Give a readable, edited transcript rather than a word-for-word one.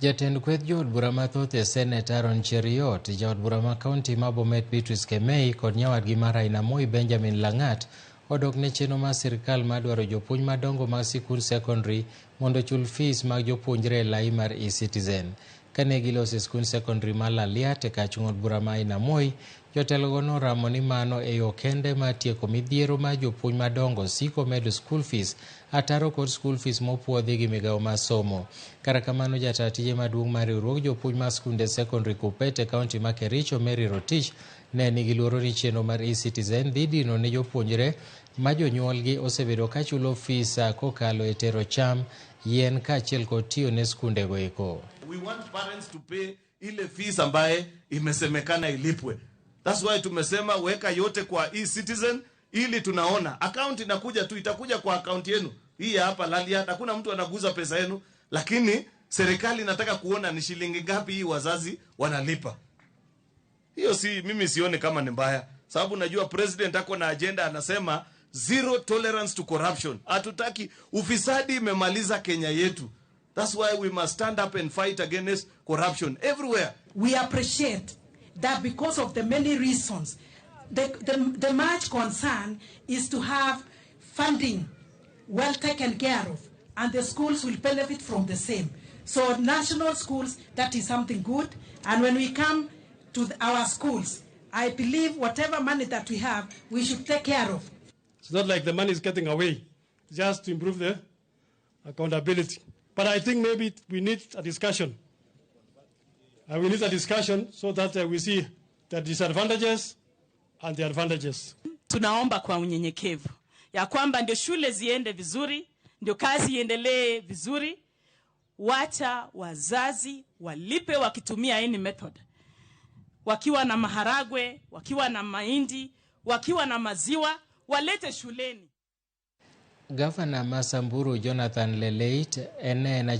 Jatend kweth jood bura mathoth e Senet Aaron Cheruiyot, jaod bura ma kaunti ma Bomet Beatrice Kemei kod nyawadgi mar Ainamoi Benjamin Lang'at odok ne chenro mar sirkal mar dwaro jopuonj madongo mag sikund sekondari mondo ochul fees mag jopuonjre e lai mar eCitizen. Kane giloso e sikund sekondari ma Laliat e kach od bura ma Ainamoi, jotelogo noramo ni mano e yo kende mar tieko midhiero mar jopuonj madongo siko medo school fees ataro kod school fees mopuodhi gi migawo mar somo. Kata kamano, jataa tije maduong' mar riwruog jopuonj mar skunde sekondari KUPPET e kaunti ma Kericho, Mary Rotich, ne nigi luoro ni chenro mar eCitizen dhi dino ne jopuonjre ma jonyuolgi osebedo ka chulo fees kokalo e tero cham, yien kaachiel kod tiyo ne skundego eko. We want parents to pay ile fees ambaye imesemekana ilipwe. That's why tumesema weka yote kwa eCitizen ili tunaona account inakuja tu, itakuja kwa account yenu hii ya hapa Laliat, hakuna mtu anaguza pesa yenu, lakini serikali inataka kuona ni shilingi ngapi hii wazazi wanalipa. Hiyo si mimi sioni kama ni mbaya, sababu najua president ako na agenda, anasema zero tolerance to corruption. Hatutaki ufisadi, imemaliza Kenya yetu. That's why we must stand up and fight against corruption everywhere. We appreciate that because of the many reasons, the much concern is to have funding well taken care of, and the schools will benefit from the same. So national schools, that is something good. And when we come to our schools, I believe whatever money that we have, we should take care of. It's not like the money is getting away, just to improve the accountability. But I think maybe we need a discussion. We need a discussion so that we see the disadvantages and the advantages. Tunaomba kwa unyenyekevu ya kwamba ndio shule ziende vizuri, ndio kazi iendelee vizuri. Wacha wazazi walipe wakitumia any method, wakiwa na maharagwe, wakiwa na mahindi, wakiwa na maziwa, walete shuleni. Gavana ma Samburu Jonathan Leleit en